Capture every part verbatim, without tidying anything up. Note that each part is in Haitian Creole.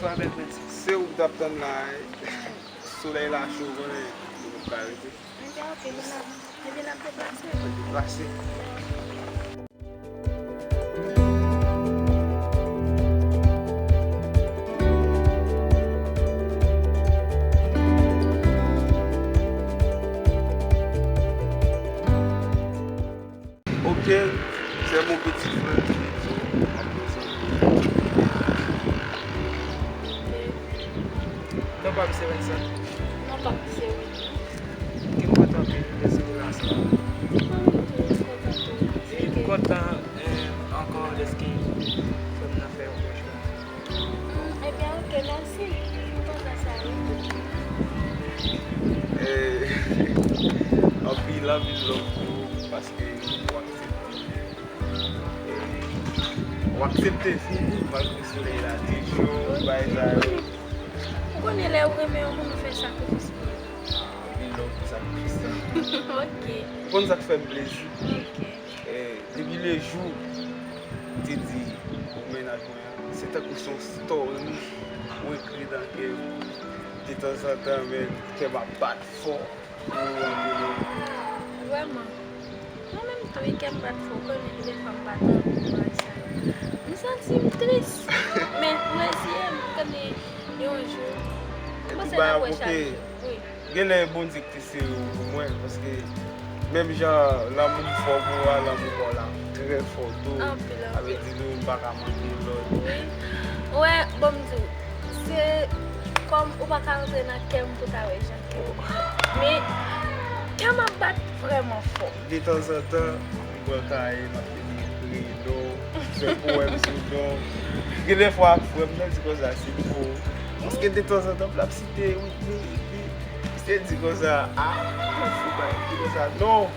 Se ou k t ap tann la, solèy la cho, konnen nou p ap ka rete. Ebyen, ok, nou la. Ebyen, n ap deplase. Deplase. Ok, c'est mon petit frère Kenzo, à présent. Non pa m se Vincent. Non pa m se Whitney. Ki m kontan anpil de se relasyon. Mwen menm tou, m kontan tou. E m kontan, eh, ankò dèske frè m nan fè yon bon chwa. Hmm, ebyen, ok, mèsi. M kontan sa, wi. Eh, anpil, anpil love pou ou, paske w aksepte. Eh, w aksepte vini, malgre solèy la te cho, bagay sa yo. Ou konnen lè ou renmen yon moun, ou fè sakrifis pou li. Anpil love pou sakrifis la. Ok. Ou konn sa k fè m plezi? Ok. Eh, depi le jou ou te di ou mennaj mwen an, se tankou se yon story ou ekri nan kè m. Detanzantan, men, kè m ap bat fò. Vrèman. Mwen menm tou, wi, kè m bat fò, konnen gen de fwa m pa t anvi bagay sa yo. M santi m tris. Men, m reziye m, m konnen yon jou, m panse n ap wè chak jou. Wi. Genlè Bondye ki te sere w pou mwen, paske menm jan lanmou m fò pou ou a, lanmou pa w la trè fò tou. Anpil, anpil. Sa vle di nou, m pa ka manke lòt. Wi. Ou wè, bon, m di w, se kòm ou pa ka rantre nan kè m pou w ta wè jan kè m ye. Men, kè m ap bat vrèman fò. Detanzantan, m pran kaye, m ap vin ekri non, fè powèm sou non. Gen de fwa ak frè m nan di konsa, se fo. Paske detanzantan, m ap site Whitney, epi misye di konsa, a, mwen fou, pa di konsa, non.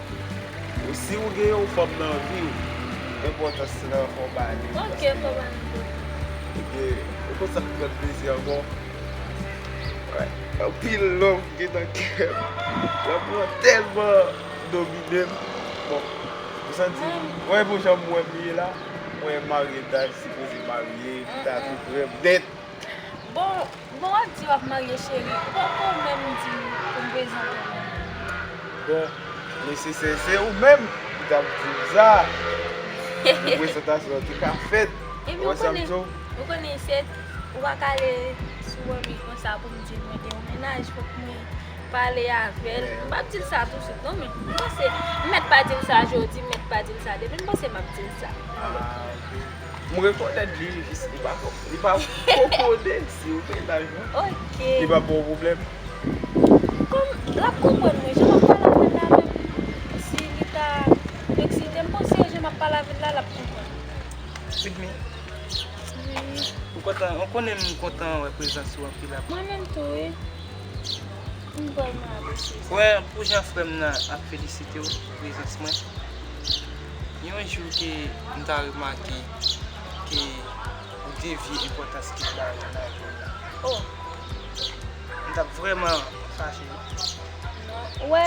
Ou, si ou gen yon fanm nan vi w, enpòtans lan, fò w ba li. Ok, fò w ba li. Ebyen, ou konn sa k fè m plezi ankò? Wè, anpil love gen nan kè m. Lanmou an tèlman domine m. Bon, ou santi, wè, bon, jan m wè m ye la, mwen marye, m ta sipoze marye, m ta tou prè m nèt. Bon, bon, w ap di w ap marye, cheri, ou poko menm di m pou m prezante w. Bon, nesesè, se ou menm ki t ap di m sa. Pou prezantasyon an te ka fèt. Epi ou konnen, ou konnen se, ou pa ka ale sou fanmi konsa pou m di l mwen gen yon mennaj, fòk mwen pale avè l. M p ap di l sa touswit, non, men m panse, m mèt pa di l sa jodi, m mèt pa di l sa demen, m panse m ap di l sa. Ah, ok. M rekonèt li, jis li pa, li pa konnen si ou mennaj mwen. Ok. Li p ap ba w pwoblèm. Kòm l ap konprann mwen, jan m ap pale avè l la menm, si li ta eksite, m panse jan m ap pale avè l la, l ap konprann. Whitney. Wi. Ou kontan, ou konnen m kontan wè prezans ou anpil ap. Mwen menm tou, wi. M vrèman apresye sa. Wè, pou jan frè m nan ap felisite w pou prezans mwen, yon jou ke m ta remake ke ou devye enpòtans ke m ba ou nan vi w la. Oh. M t ap vrèman fache, wi. Non, ou wè,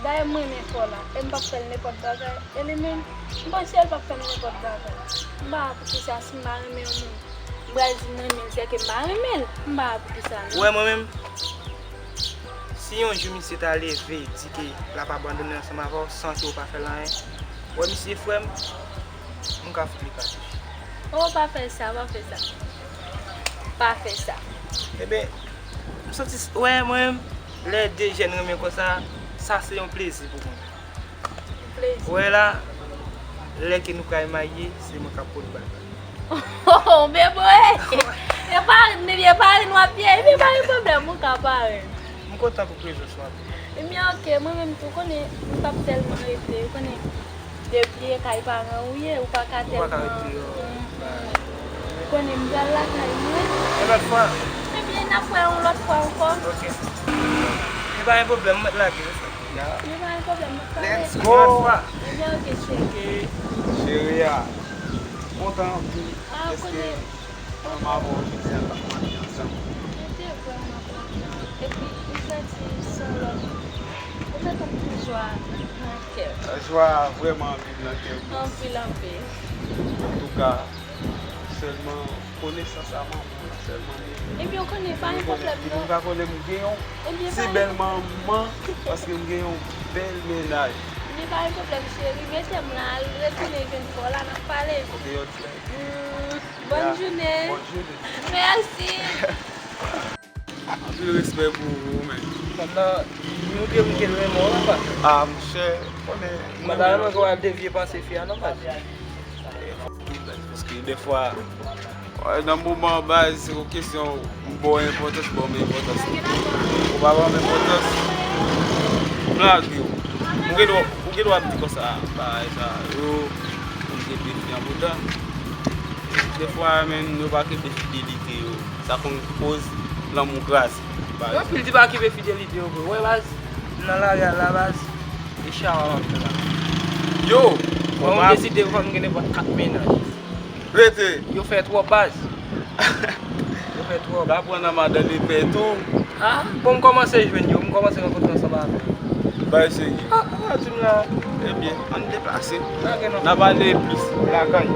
dayè m renmen frè w la, e m p ap fè l nenpòt bagay. E li menm, m panse l p ap fè m nenpòt bagay. M pa wè poukisa si m pa renmen yon moun, m pral di m renmen l, sèke m pa renmen l. M pa wè poukisa, non. Ou wè mwen menm, si yon jou misye ta leve, di ke l ap abandone ansanm avè w, san ke w pa fè l anyen, ou wè misye frè m, m ka fout li katouch. Oh, pa fè sa, pa fè sa. Pa fè sa. Ebyen, m santi, wè, mwen, lè de jèn renmen konsa, sa se yon plezi pou mwen. Plezi. Wè la, lè ke nou pral marye, se mwen k ap pot bal la. Oh, bebe! E parenn, e byen parenn w ap ye, ebyen pa gen pwoblèm, ou ka parenn. M kontan pou prezans w ap. Ebyen, ok, mwen menm tou, konnen, m p ap tèlman rete, ou konnen, depi e kay paran ou ye, ou pa ka tèlman. Ou pa ka rete deyò. Konnen m pral lakay mwen. Yon lòt fwa. Ebyen, n ap wè yon lòt fwa ankò. Ok. E pa gen pwoblèm, m mèt lage, wi, frè. Ya. Li pa gen pwoblèm, nou pale. Let's go! Ebyen, ok, cheri. Ok. Cheri a, kontan anpil. Ah, dèske konnen. Ansanm avè w jodi a n ap mache ansanm. Mwen te vrèman kontan. Epi, m santi se yon lòt. Ou fè tankou jwa nan kè m. Jwa a vrèman anpil nan kè m. Anpil, anpil. Antouka, sèlman, Konesans a manman w la sèlman. Ebyen, ou konnen, pa gen pwoblèm non. Moun pa konnen m gen yon ti bèl manman, paske m gen yon bèl mennaj. Ebyen, pa gen pwoblèm, cheri. Mete m la, al retounen jwenn kò w la, n ap pale. Ok, yon ti bagay. Bonne journée. Bonne journée. Merci. Anpil respè pou ou, men. Fanm nan, li montre m ke l renmen w, papa. Ah, monchè, konnen. Mwen pa renmen ke w al devye panse fi a, non, baz. Paske defwa, nan moman, baz, se yon kesyon, m ba w enpòtans, m ba w enpòtans. Ou pa ba m enpòtans, m lage w. Ou gen dwa, ou gen dwa ap di konsa, bagay sa yo, ou gen defi anpoutan. Defwa, men, yo pa kenbe fidelite yo. Sa konn koz lanmou kraze. Yo pil di pa kenbe fidelite yo vre. Wè, baz, nan lari a la, baz, e chawa m ap fè la. Yo, mwen, m deside fò m gen nenpòt kat mennaj. Rete. Yo fè twòp, baz. Yo fè twòp. L aprann nan madan lepè tou. Ah, bon, m kòmanse jwenn yo, m kòmanse rankontre ansanm avè yo. Bay seri. Ah, ah, di m la. Ebyen, ann deplase. N a pale plis lakay.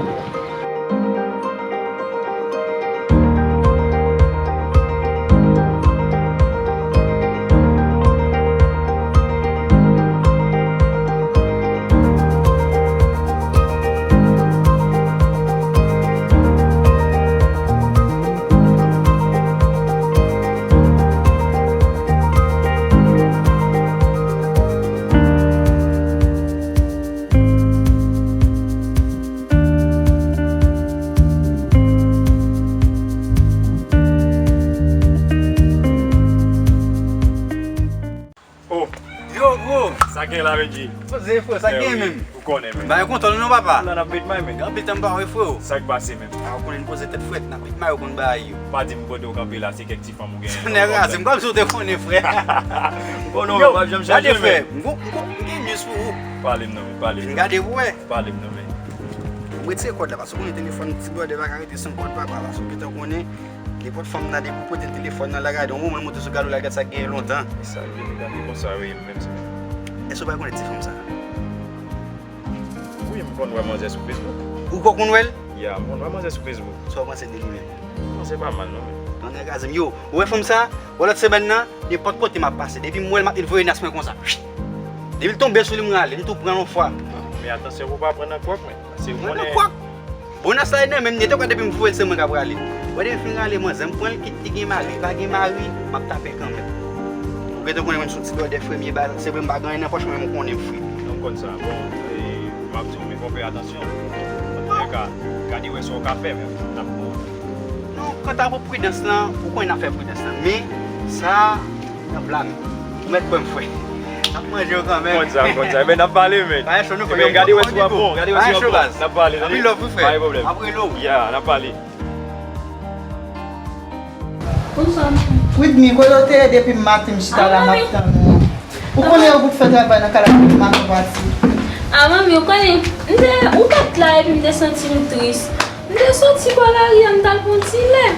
Oh. Yo, bro. Sa gen la, Benji? Poze, frè, sa gen menm? Ou konnen, men. Bagay kontwòl non, papa. Nan, n ap met may, men. Anpil tan m pa wè, frè. Sa k pase, men? A, ou konnen n poze tèt frèt, n ap met may, ou konn bagay yo. Pa di m kote w kanpe la, se kèk ti fanm ou genyen. Nèg raze m, kòmsi w te konnen, frè. M konnen w pa janm chanje, men. M gon, m gon, m gen news pou ou. Pale m non, men, pale m. Vin gade pou wè. Pale m non, men. M retire kòd la, paske ou konnen telefòn ti brother pa ka rete san kòd, papa, paske ou gentan konnen. Nenpòt fanm nan, depi w pote telefòn nan, l a gade yon moman, l monte sou galon, l a gade sa k genyen lontan. E sa, li vin gade konsa, wi, menm si. Èske w pa konnen ti fanm sa? Wi, m konn wè manzè sou Facebook. Ou poko konn wè l? Ya, m konn wè manzè sou Facebook. Sa w panse de li menm? Manzè pa mal, non, men. Tonnè kraze m. Yo, ou wè fanm sa? Ou wè lòt semèn nan, nenpòt kote m ap pase. Depi m wè l, m ap, li voye nas mwen konsa. Depi l tonbe sou li, m rale, m tou pran l yon fwa. Men atansyon pou w pa pran nan kwòk, men. Mwen nan kwòk. Bon, nas la e nan men m, nètòk la depi m voye l se mwen k ap rale. Wè depi m fin rale manzè, m pran l kit li gen mari, li pa gen mari, m ap tape l kanmenm. Ou gentan konnen mwen m sou ti brother frè m ye, ba, se vre m pa gen anyen nan pòch mwen, men m konnen m free. Non, m konn sa. Bon, e, m ap di w, men fò w fè atansyon. Antoulèka, gade wè sa w ka fè, men n ap bon. Non, kanta pou pridans lan, ou konnen n ap fè pridans lan, men sa, nan pla m. Ou mèt kwè m, frè. N ap manje yo kanmenm. Konn sa, konn sa. Ebyen, n ap pale, men. Pa gen cho, non, frè. Ebyen, gade wè si w ap bon, gade wè si w ap bon. N ap pale, tande? Anpil love, wi, frè. Pa gen pwoblèm. Ap rele w. Ya, n ap pale. Bonswa, manmi. Widmi, kote w te ye depi maten, m chita la, m ap tann ou? Ou konnen yo bout fè travay nan kay la depi maten pati. Ah, manmi, ou konnen, m te, ou pa t la, epi m te santi m tris. M te soti bò lari a, m t al pran ti lè.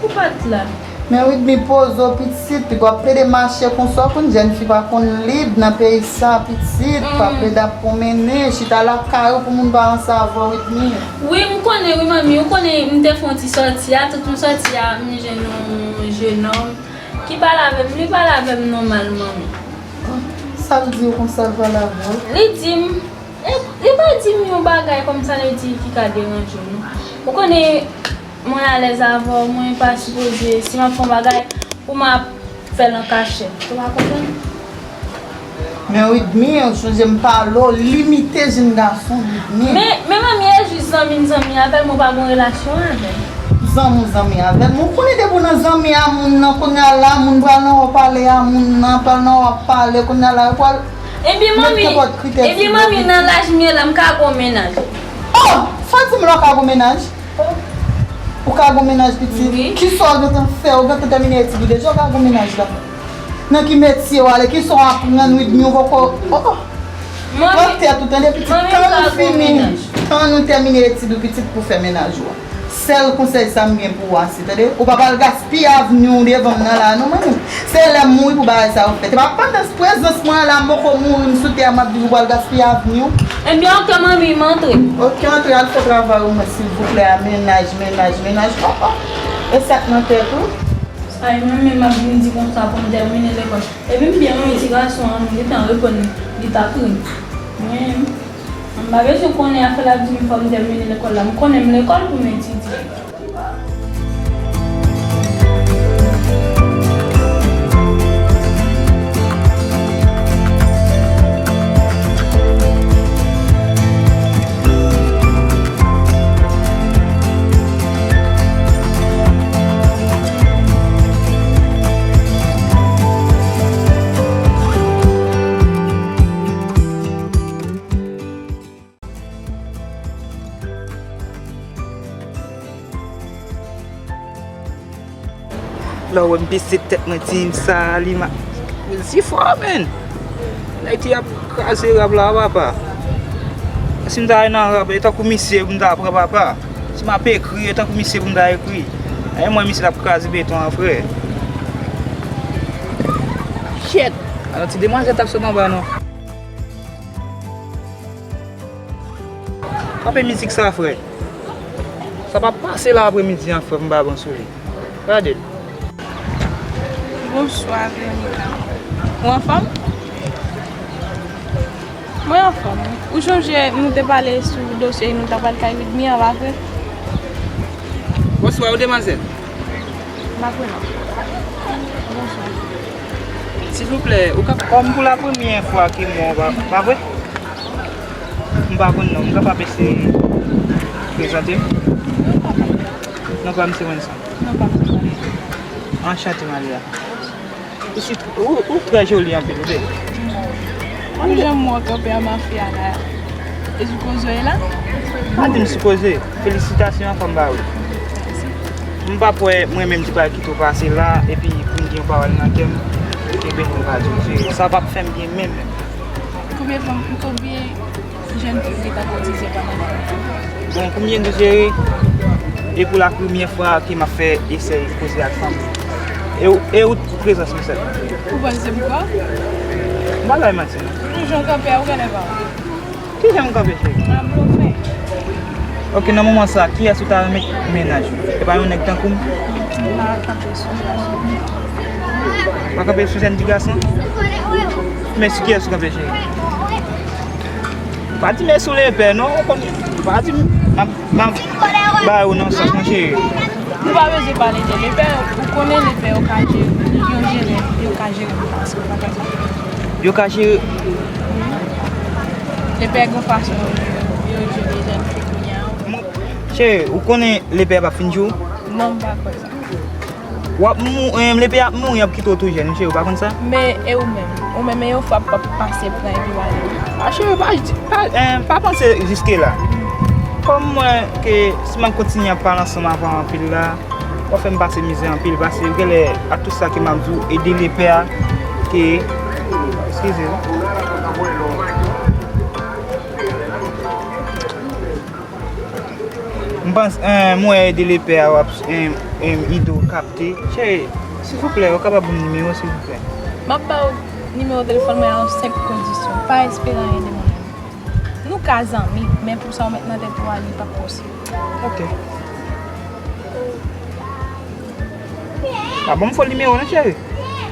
Ou pa t la. Men Widmi, poze w pitit, w ap plede mache konsa, w konn jèn fi pa konn lib nan peyi sa, pitit, w ap plede ap pwomennen, chita lakay ou pou moun pa ranse avè w, Widmi. Wi, m konnen, wi, manmi, ou konnen m te fè yon ti sòti a, tout m sòti a, m jwenn yon jenòm ki pale avè m, li pale avè m nòmal, manmi. Sa l di w konsa, l pale avè w? Li di m, Li, li pa di m yon bagay kòmsa, li di ki ka deranje w, non. Ou konnen, mwen alèz avè w, mwen pa sipoze, si m ap fè yon bagay, pou m ap fè l an kachèt. Ou pa konprann? Men Widmi, ou sonje m pale w, limite jenn gason, Widmi. Men, men manmi, e jis zanmi m zanmi avè l, mwen pa gen relasyon avè l. Zanmi w zanmi avè l, men ou konnen depi w nan zanmi a moun nan, kounye a la, moun pral nan wè w pale a moun nan, pral nan wè w ap pale, kounye a la, yo pral Ebyen, manmi, ebyen, manmi, nan laj m ye la, m ka gon mennaj. Oh! Sa w di m la, w ka gon mennaj? Ou ka gon mennaj, pitit? Wi. Kisa w gentan fè? Ou gentan tèmine etid ou deja, w ka gon mennaj la? Nan ki metye w ale? Kisa w aprann, Widmi, ou poko, oh, oh. Pran tèt ou, tande, pitit. Tann ou fini, tann ou tèmine etid ou, pitit, pou fè mennaj ou a. Sèl konsèy sa m gen pou ou a se, tande, ou pa pral gaspiye avni w devan m nan la non, manmi. Se lè m mouri pou bagay sa yo fèt. E pa pandan prezans mwen an la, m poko mouri, m sou tè a, m ap di w ou pral gaspiye avni w. Ebyen, oke, manmi, m antre. Oke, antre al fè travay ou mwen, silvouplè, a, mennaj, mennaj, mennaj. Oh, oh. E sa k nan tèt ou? Sa e mwen menm m ap vin di konsa pou m tèmine lekòl. Epi m byen renmen ti gason an, li t ap reponn, li t ap ri. Mwen, m pa bezwen konnen afè l ap di m fò m tèmine lekòl la. M konnen m lekòl pou m etidye. Lè w wè m bese tèt mwen, di m sa, li ma-, si fò, menn. Nèg ki ap kraze rap la, papa. Si m ta nan rap, e tankou misye pou m ta pran, papa. Si m ap ekri, e tankou misye pou m ta ekri. E mwen, misye t ap kraze beton an, frè. Shit! Alò, ti demwazèl t ap sot anba, non. Kanpe mizik sa, frè. Sa p ap pase la apremidi an, frè, m pa bon sou li. Gade l. Bonswa, Veronica. Ou anfòm? Mwen anfòm, wi. Ou chonje nou te pale sou dosye nou t ap al kay Widmi an, pa vre? Bonswa, wi, demwazèl. M pa kwè non. Bonswa. Silvouplè, ou ka, kòm pou lapremyè fwa ke m wè w, pa, pa vre? M pa konn non, m kapab eseye prezante m? Non pa m se Wenson. Non pa m se Malia. Anchante, Malia. Ou si, ou, ou trè joli anpil, ou vle. Ou jan m wè w kanpe a mafya la. E sou koze w ye la? Pa di m sou koze. Felisitasyon ankò m ba ou. M p ap wè mwen menm ti bagay ki tou pase la, epi pou m gen yon pawòl nan kè m, ebyen m pa di w, se, sa p ap fè m byen menm menm. Konbyen fanm, konbyen jèn fi w gentan kotize pandan lane an? Bon, pou m byen di w, cheri, e pou la premyè fwa ke m ap fè esèy koze ak fanm. E ou, e ou prezans mwen sèl. Ou panse se poukò? M pa bay manti non. Ou jan w kanpe a, ou genlè pa wè. Kijan m kanpe, cheri? M ap blofè. Oke, nan moman sa, kiyès ou ta renmen mennaj ou? E pa yon nèg tankou m? M pa kanpe sou jèn. Pa kanpe sou jèn ti gason? Men sou kiyès ou kanpe, cheri? Pa di men sou lepè, non, ou konn, pa di m, m ap, m ap bay ou nan sans, non, cheri. Nou pa bezwen pale de lepè, ou konnen lepè yo ka jere, yo jere, yo ka jere moun fasil, pa konsa? Yo ka jere. Lepè gen fason yo, yo jere jèn fi kounye a. Cheri, ou konnen lepè p ap fin jwe w? Non, m pa kwè sa. W ap mou-, em, lepè ap mouri, y ap kite w tou jèn, cheri, ou pa konn sa? Men, e ou menm? Ou menm, e yon fwa p ap pase pran epi w ale? A, cheri, pa, pa, em, pa panse jiske la. Kòm mwen, ke si m ap kontinye ap pale ansanm avè w anpil la, w ap fè m pase mizè anpil, paske genlè ak tout sa ke m ap di w, e de lepè a, ke, eskize. M panse, eh, m wè de lepè a w ap, eh, eh, ide w kapte. Cheri, silvouplè, ou kapab ban m nimewo w, silvouplè? M ap ba w nimewo telefòn mwen an senk kondisyon. Pa espere anyen de mwen menm. Nou ka zanmi, men pou sa w met nan tèt ou a, li p ap posib. Oke. Pa ban m fo nimewo non, cheri.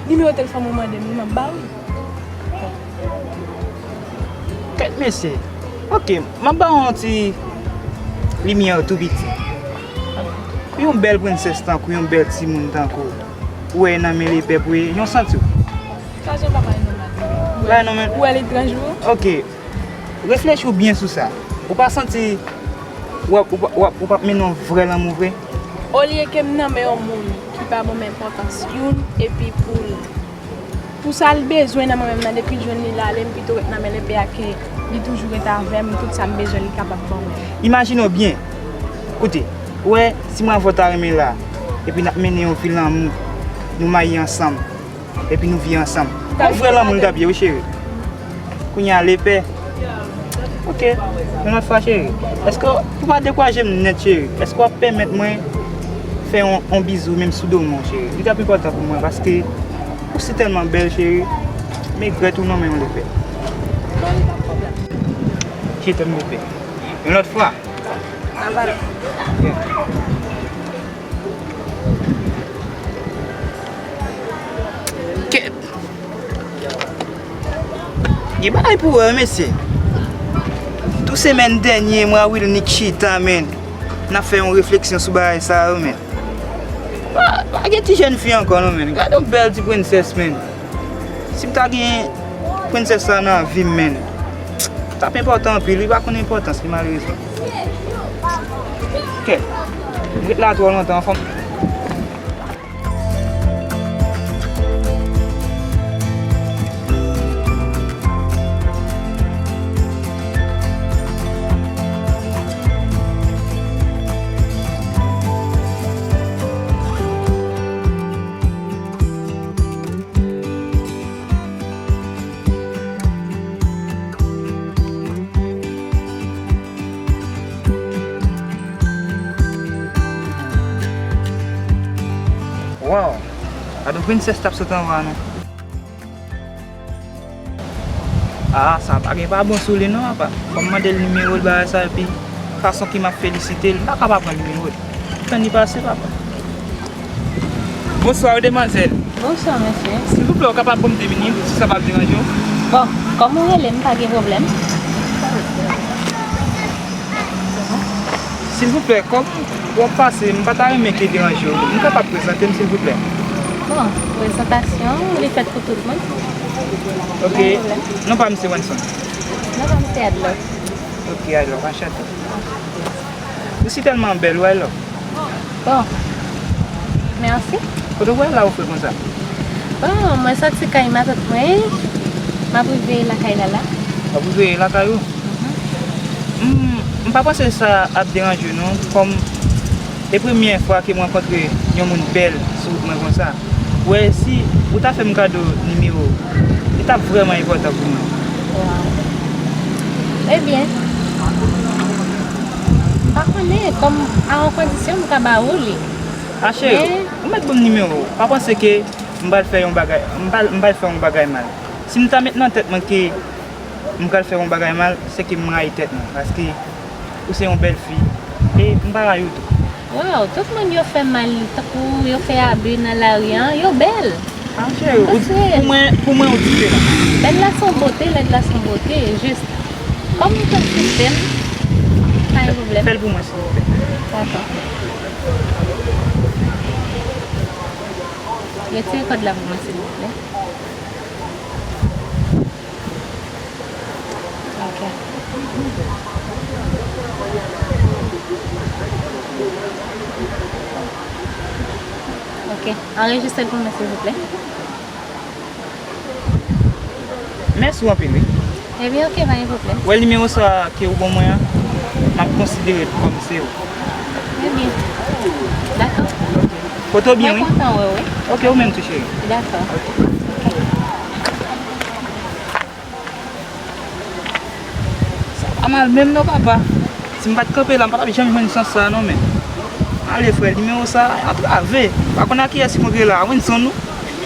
Nimewo telefòn mwen mande m, m ap ba w li. Kèt mesye. Oke, m ap ba w yon ti limyè tou piti. Yon bèl prensès tankou, yon bèl timoun tankou w, ou wè nan men lepè pou ye, jan w santi w? Sa se yon bagay nòmal. Bagay nòmal? Ou wè l etranj pou ou? Oke. Reflechi w byen sou sa. Ou pa santi w ap, w ap, w ap, w p ap mennen yon vrè lanmou vre? Olye ke m nan men yon moun ki pa ban m enpòtans youn, epi pou l, pou sa l bezwen nan mwen menm nan, depi l jwenn li l ale, m pito ret nan men lepè a ke li toujou ret avè m, tout sa m bezwen li kapab ban mwen. Imajine w byen. Koute, ou wè, si mwen avè w ta renmen la, epi n ap mennen yon vi lanmou, nou marye ansanm, epi nou viv ansanm. Yon vrè lanmou nou t ap ye, wi, cheri. Kounye a, lepè. Oke, yon lòt fwa, cheri. Èske, pou pa dekouraje m nèt, cheri, èske w ap pèmèt mwen fè yon, yon bizou, menm sou do mwen, cheri? Li t ap enpòtan pou mwen, paske ou si tèlman bèl, cheri. M egrèt ou nan men yon lepè. Bon, li pa pwoblèm. Chita m koupe. Yon lòt fwa. Aval. Kèt. Gen bagay pou wè, mesye. Tou semèn dènye, mwen a Wilnick chita, men. N ap fè yon refleksyon sou bagay sa yo, men. Pa, pa gen ti jèn fi ankò, non, men. Gade yon bèl ti prensès, men. Si m ta gen prensès sa nan vi m, men. T ap enpòtan anpil, wi, pa konn enpòtans li, malerezman. Kèt. M ret la twò lontan, anfòm. Waw! Gade yon prensès t ap sot anwo a, non. Ah, sa pa gen pa bon sou li, non, apa. Fò m mande l nimewo l, bagay sa, epi fason ke m ap felisite l, m pa ka pa pran nimewo l. Tann li pase, papa. Bonswa, demwazèl. Bonswa, mesye. Silvouplè, ou kapab ban m de minit, si sa p ap deranje w? Bon, kòm ou rele m, pa gen pwoblèm. Silvouplè, kòm w ap pase, m pa ta renmen ke deranje w. M kapab prezante m, silvouplè? Bon, prezantasyon, li fèt pou tout moun. Ok. Pa gen pwoblèm. Non pa m se Wenson. Non pa m se Adlove. Ok, Adlove, anchante. Ou si tèlman bèl, wi, Adlove. Bon. Mèsi. Kote w pral la ou fre konsa? Bon, mwen soti kay matant mwen. M ap rive lakay Lala. W ap rive lakay ou? Mhm. Hmm, m pa panse sa ap deranje w non, kòm e premyè fwa ke m rankontre yon moun bèl sou wout mwen konsa. Wè, si ou ta fè m kado nimewo w, li t ap vrèman enpòtan pou mwen. Waw. Ebyen, m pa konnen, kòm a yon kondisyon, m ka ba ou li. A cheri, men ou mèt ban m nimewo w. Pa panse ke m pral fè yon bagay, m pral, m pral fè yon bagay mal. Si m ta met nan tèt mwen ke m pral fè yon bagay mal, se ke m rayi tèt mwen, paske ou se yon bèl fi, e m pa rayi w tou. Waw, tout moun yo fè mal, tankou yo fè abi nan lari an, yo bèl. Ah, cheri, ou, pou mwen, pou mwen, ou diferan. Bèl la se yon bote, lèd la se yon bote, jis. Kòm ou te site m, pa gen pwoblèm. Fè l pou mwen, silvouplè. Dakò. Retire kòd la pou mwen, silvouplè. Ok. Ok. Anrejistre l pou mwen, silvouplè. Mèsi w anpil, wi. Ebyen, ok, pa gen pwoblèm. Wè nimewo sa ke ou ban mwen an, m ap konsidere l kòm se ou. Ebyen, dakò. Pote w byen, wi. Mwen kontan wè w, wi. Ok, ou menm tou, cheri. Dakò. Ok. Ok. Sa pa mal menm non, papa. Si m pa t kanpe la, m pa t ap janm jwenn chans sa non, men. Ale, frè, nimewo sa antrave. Pa konn a kiyès li kontre la, Wenson ou?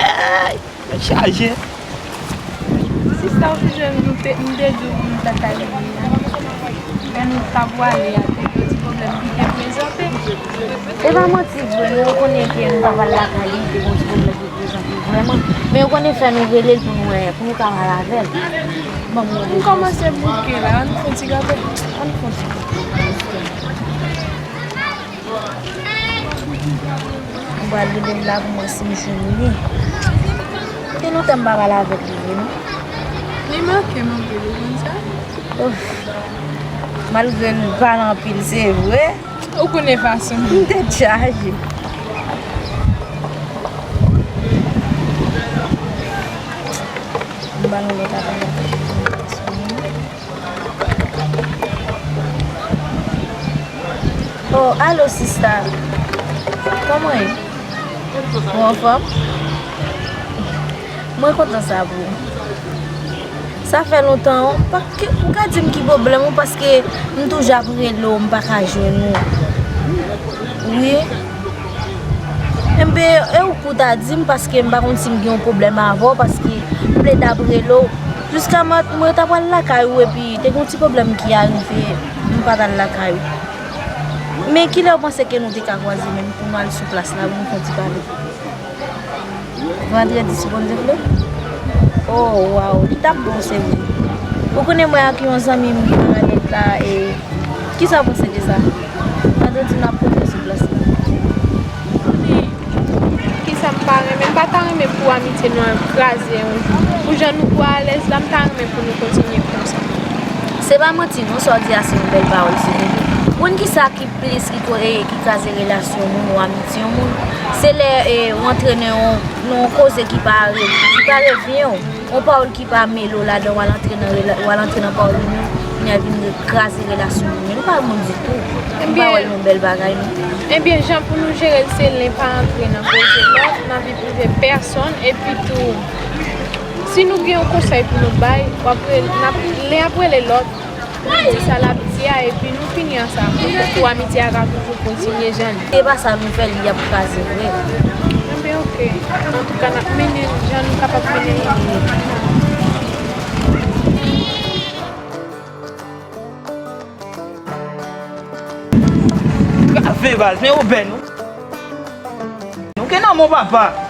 Ey! Tèt chaje. Sista, ou te jwenn nou te, m te di w pou nou ta ka leve a. Lè nou ta pwale a, te gen yon ti pwoblèm ki te prezante. E pa manti vre, nou konnen ke nou ta pral lakay li, te gen yon ti pwoblèm ki prezante vrèman. Men yo konnen fè nou rele l pou nou wè, pou nou ka pale avè l. Ban m wè. M kòmanse bouke la, ann fè yon ti gato, ann fè yon ti gato. M pral rele l la pou mwen si m jwenn li. Gen lontan m pa pale avèk li vre non. Li manke m anpil, ou konn sa? Ouf. Malgre n pale anpil, se vre. Ou konnen fason m. M tèt chaje. M ba l yon lòt apèl. Oh, alo sista. Kòman w ye? Ou anfòm? Mwen kontan sa pou ou. Sa fè lontan, ou pa, ki, ou ka di m ki pwoblèm ou, paske m toujou ap rele w, m pa ka jwenn ou. Wi. Enben, e ou pou ta di m, paske m pa konn si m gen yon pwoblèm avè w, paske m plede ap rele w, Jiska mwen, mwen ta pral lakay ou epi te gen yon ti pwoblèm ki arive, m pa t al lakay ou. Men kilè w panse ke nou te ka kwaze menm pou nou al sou plas la pou nou fè yon ti pale? Vandredi si Bondye vle? Oh, waw, li t ap bon, se vre. Ou konnen mwen ak yon zanmi m ki nan lèt la, e kisa w panse de sa? Vandredi n ap pote sou plas la. Kisa m pa renmen? M pa ta renmen pou amitye nou an kraze yon jou. Pou jan nou twò alèz la, m ta renmen pou nou kontinye konsa. Se pa manti non, sa w di a se yon bèl pawòl, se vre. Konn kisa ki plis ki ko-, e, ki kraze relasyon moun ou amitye yon moun? Se lè, e, w antre nan yon, nan yon koze ki pa re-, ki pa revyen w. Yon pawòl ki pa mele w ladan, w al antre nan rela-, w al antre nan pawòl moun yo, kounye a vin re-, kraze relasyon moun yo. Nou pa bon ditou. Nou pa wè l yon bèl bagay, non. Ebyen, jan pou nou jere l, se len pa antre nan koze lòt, n ap prive pèsonn, epi tou, si nou gen yon konsèy pou nou bay, w ap rele, n ap, len ap rele lòt, pou nou di sa l ap di a, epi nou fini an sa, pou, pou amitye a ka toujou kontinye jan li. Se pa sa nou fè, li ap kraze vre. Enben, oke. Antouka, n ap mennen l jan nou kapab mennen l la. Kraze baz, men obè nou. Nou gen nan mon papa.